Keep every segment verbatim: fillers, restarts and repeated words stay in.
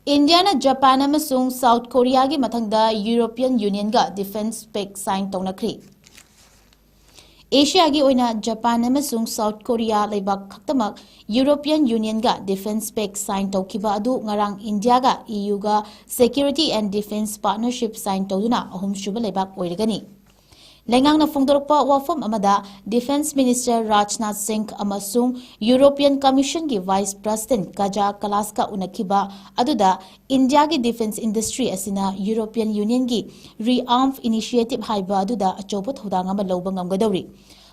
ꯏꯟꯗꯤꯌꯥꯅ Japan ꯑꯃꯁꯨꯡ south ꯀꯣꯔꯤꯌꯥꯒꯤ ꯃꯊꯪꯗ ꯌꯨꯔꯣꯄꯤꯌꯟ ꯌꯨꯅꯤꯌꯟꯒ ꯗꯤꯐꯦꯟꯁ ꯄꯦꯛ ꯁꯥꯏꯟ ꯇꯧꯅꯈ꯭ꯔꯤ꯫ ꯑꯦꯁꯤꯌꯥꯒꯤ ꯑꯣꯏꯅ ꯖꯄꯥꯟ ꯑꯃꯁꯨꯡ ꯁꯥꯎꯠ ꯀꯣꯔꯤꯌꯥ ꯂꯩꯕꯥꯛ ꯈꯛꯇꯃꯛ ꯌꯨꯔꯣꯄꯤꯌꯟ ꯌꯨꯅꯤꯌꯟꯒ ꯗꯤꯐꯦꯟꯁ ꯄꯦꯛ ꯁꯥꯏꯟ ꯇꯧꯈꯤꯕ ꯑꯗꯨ ꯉꯔꯥꯡ ꯏꯟꯗꯤꯌꯥꯒ ꯏ ꯌꯨꯒ security and defence partnership sign ꯇꯧꯗꯨꯅ ꯑꯍꯨꯝꯁꯨꯕ ꯂꯩꯕꯥꯛ ꯑꯣꯏꯔꯒꯅꯤ꯫ ꯂꯩꯉꯥꯛꯅ ꯐꯣꯡꯗꯣꯔꯛꯄ ꯋꯥꯐꯝ ꯑꯃꯗ ꯗꯤꯐꯦꯟꯁ ꯃꯤꯅꯤꯁꯇꯔ ꯔꯥꯖꯅꯥꯊ ꯁꯤꯡ ꯑꯃꯁꯨꯡ ꯌꯨꯔꯣꯄꯤꯌꯟ ꯀꯃꯤꯁꯟꯒꯤ ꯚꯥꯏꯁ ꯄ꯭ꯔꯁꯤꯗꯦꯟꯠ ꯀꯥꯖꯥ ꯀꯂꯥꯁꯀ ꯎꯅꯈꯤꯕ ꯑꯗꯨꯗ ꯏꯟꯗꯤꯌꯥꯒꯤ ꯗꯤꯐꯦꯟꯁ ꯏꯟꯗꯁꯇ꯭ꯔꯤ ꯑꯁꯤꯅ ꯌꯨꯔꯣꯄꯤꯌꯟ ꯌꯨꯅꯤꯌꯟꯒꯤ ꯔꯤꯑꯥꯔꯝ ꯏꯅꯤꯁꯤꯌꯦꯇꯤꯚ ꯍꯥꯏꯕ ꯑꯗꯨꯗ ꯑꯆꯧꯕ ꯊꯧꯗꯥꯡ ꯑꯃ ꯂꯧꯕ ꯉꯝꯒꯗꯧꯔꯤ꯫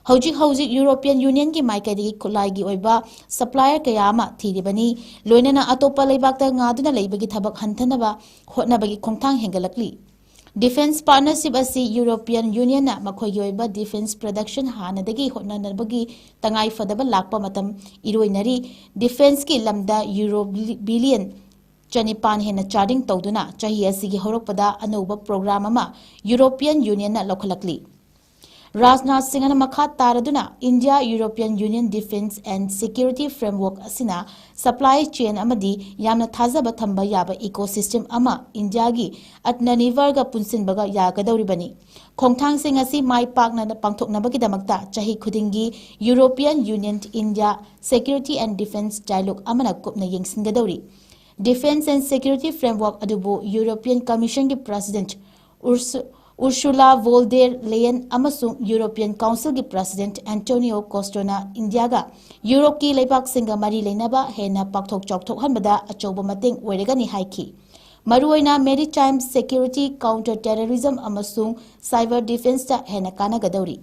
ꯍꯧꯖꯤꯛ ꯍꯧꯖꯤꯛ ꯌꯨꯔꯣꯄꯤꯌꯟ ꯌꯨꯅꯤꯌꯟꯒꯤ ꯃꯥꯏꯀꯩꯗꯒꯤ ꯈꯨꯠꯂꯥꯏꯒꯤ ꯑꯣꯏꯕ ꯁꯄ꯭ꯂꯥꯏꯌꯔ ꯀꯌꯥ ꯑꯃ ꯊꯤꯔꯤꯕꯅꯤ, ꯂꯣꯏꯅꯅ ꯑꯇꯣꯞꯄ ꯂꯩꯕꯥꯛꯇ ꯉꯥꯗꯨꯅ ꯂꯩꯕꯒꯤ ꯊꯕꯛ ꯍꯟꯊꯅꯕ ꯍꯣꯠꯅꯕꯒꯤ ꯈꯣꯡꯊꯥꯡ ꯍꯦꯟꯒꯠꯂꯛꯂꯤ꯫ ꯗꯤꯐꯦꯟꯁ ꯄꯥꯔꯠꯅꯔꯁꯤꯞ ꯑꯁꯤ ꯌꯨꯔꯣꯄꯤꯌꯟ ꯌꯨꯅꯤꯌꯟꯅ ꯃꯈꯣꯏꯒꯤ ꯑꯣꯏꯕ ꯗꯤꯐꯦꯟꯁ ꯄ꯭ꯔꯗꯛꯁꯟ ꯍꯥꯟꯅꯗꯒꯤ ꯍꯣꯠꯅꯅꯕꯒꯤ ꯇꯉꯥꯏ ꯐꯗꯕ ꯂꯥꯛꯄ ꯃꯇꯝ ꯏꯔꯣꯏꯅꯔꯤ꯫ ꯗꯤꯐꯦꯟꯁꯀꯤ ꯂꯝꯗ ꯌꯨꯔꯣ ꯕꯤꯂꯤꯌꯟ ꯆꯅꯤꯄꯥꯟ ꯍꯦꯟꯅ ꯆꯥꯗꯤꯡ ꯇꯧꯗꯨꯅ ꯆꯍꯤ ꯑꯁꯤꯒꯤ ꯍꯧꯔꯛꯄꯗ ꯑꯅꯧꯕ ꯄ꯭ꯔꯣꯒ꯭ꯔꯥꯝ ꯑꯃ ꯌꯨꯔꯣꯄꯤꯌꯟ ꯌꯨꯅꯤꯌꯟꯅ ꯂꯧꯈꯠꯂꯛꯂꯤ꯫ ꯔꯥꯖꯅꯥꯊ ꯁꯤꯡꯍꯅ ꯃꯈꯥ ꯇꯥꯔꯗꯨꯅ India European union defence and security framework ꯑꯁꯤꯅ ꯁꯄ꯭ꯂꯥꯏ ꯆꯦꯟ ꯑꯃꯗꯤ ꯌꯥꯝꯅ ꯊꯥꯖꯕ ꯊꯝꯕ ꯌꯥꯕ ꯏꯀꯣꯁꯤꯁꯇꯦꯝ ꯑꯃ ꯏꯟꯗꯤꯌꯥꯒꯤ ꯑꯠꯃꯅꯤꯔꯚꯔꯒ ꯄꯨꯟꯁꯤꯟꯕꯒ ꯌꯥꯒꯗꯧꯔꯤꯕꯅꯤ꯫ ꯈꯣꯡꯊꯥꯡꯁꯤꯡ ꯑꯁꯤ ꯃꯥꯏ ꯄꯥꯛꯅ ꯄꯥꯡꯊꯣꯛꯅꯕꯒꯤꯗꯃꯛꯇ ꯆꯍꯤ ꯈꯨꯗꯤꯡꯒꯤ European Union India security and defence dialogue ꯑꯃꯅ ꯀꯨꯞꯅ ꯌꯦꯡꯁꯤꯟꯒꯗꯧꯔꯤ꯫ ꯗꯤꯐꯦꯟꯁ ꯑꯦꯟ ꯁꯦꯀ꯭ꯌꯨꯔꯤꯇꯤ ꯐ꯭ꯔꯦꯝꯋꯔꯛ ꯑꯗꯨꯕꯨ ꯌꯨꯔꯣꯄꯤꯌꯟ ꯀꯃꯤꯁꯟꯒꯤ ꯄ꯭ꯔꯁꯤꯗꯦꯟꯠ ꯎꯔꯁꯨ-, ꯎꯔꯁꯨꯂꯥ ꯚꯣꯜ ꯗꯦꯔ ꯂꯦꯌꯟ ꯑꯃꯁꯨꯡ ꯌꯨꯔꯣꯄꯤꯌꯟ ꯀꯥꯎꯟꯁꯤꯜꯒꯤ ꯄ꯭ꯔꯁꯤꯗꯦꯟꯠ ꯑꯦꯟꯇꯣꯅꯤꯑꯣ ꯀꯣꯁꯇꯣꯅ ꯏꯟꯗꯤꯌꯥꯒ ꯌꯨꯔꯣꯞꯀꯤ ꯂꯩꯕꯥꯛꯁꯤꯡꯒ ꯃꯔꯤ ꯂꯩꯅꯕ ꯍꯦꯟꯅ ꯄꯥꯛꯊꯣꯛ ꯆꯥꯎꯊꯣꯛꯍꯟꯕꯗ ꯑꯆꯧꯕ ꯃꯇꯦꯡ ꯑꯣꯏꯔꯒꯅꯤ ꯍꯥꯏꯈꯤ꯫ ꯃꯔꯨꯑꯣꯏꯅ ꯃꯦꯔꯤꯇꯥꯏꯝ ꯁꯦꯀ꯭ꯌꯨꯔꯤꯇꯤ, ꯀꯥꯎꯟꯇꯔ ꯇꯦꯔꯣꯔꯤꯖꯝ ꯑꯃꯁꯨꯡ ꯁꯥꯏꯕꯔ ꯗꯤꯐꯦꯟꯁꯇ ꯍꯦꯟꯅ ꯀꯥꯟꯅꯒꯗꯧꯔꯤ꯫